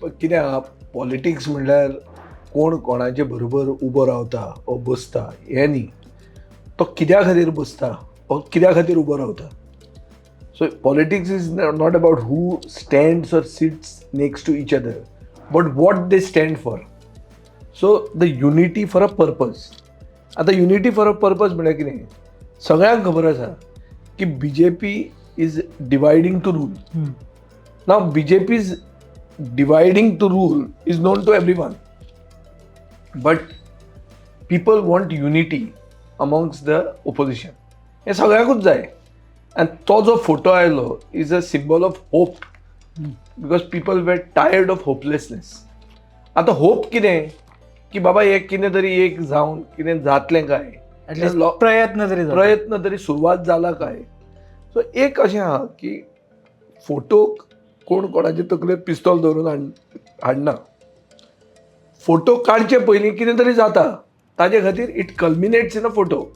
कितें आहा, पॉलिटिक्स म्हणल्यार कोण कोणाचे बरोबर उबो रावता ओ बसता हें न्ही, तो कित्या खातीर बसता ओ कित्या खातीर उबो रावता. So politics is not about who stands or sits next to each other, but what they stand for. So the unity for a purpose. आतां युनिटी फॉर अ पर्पज म्हणल्यार कितें, सगळ्यांक खबर आसा की BJP is dividing to rule. Now, BJP's dividing to rule is known to everyone. But people want unity amongst the opposition. हे सगळ्यांकूच जाय आनी तो जो फोटो आयलो is a symbol of hope, because people were tired of hopelessness. आतां hope कितें की बाबा एक कितें तरी एक जावन कितें जातलें काय. ॲटलिस्ट प्रयत्न तरी जाता. प्रयत्न तरी सुरवात जाला काय. सो एक अशें आहा की फोटोक कोण कोणाचे तकलेर पिस्तोल दवरून हाडना. फोटो काडचे पयलीं कितें तरी जाता, ताजे खातीर it culminates in a photo.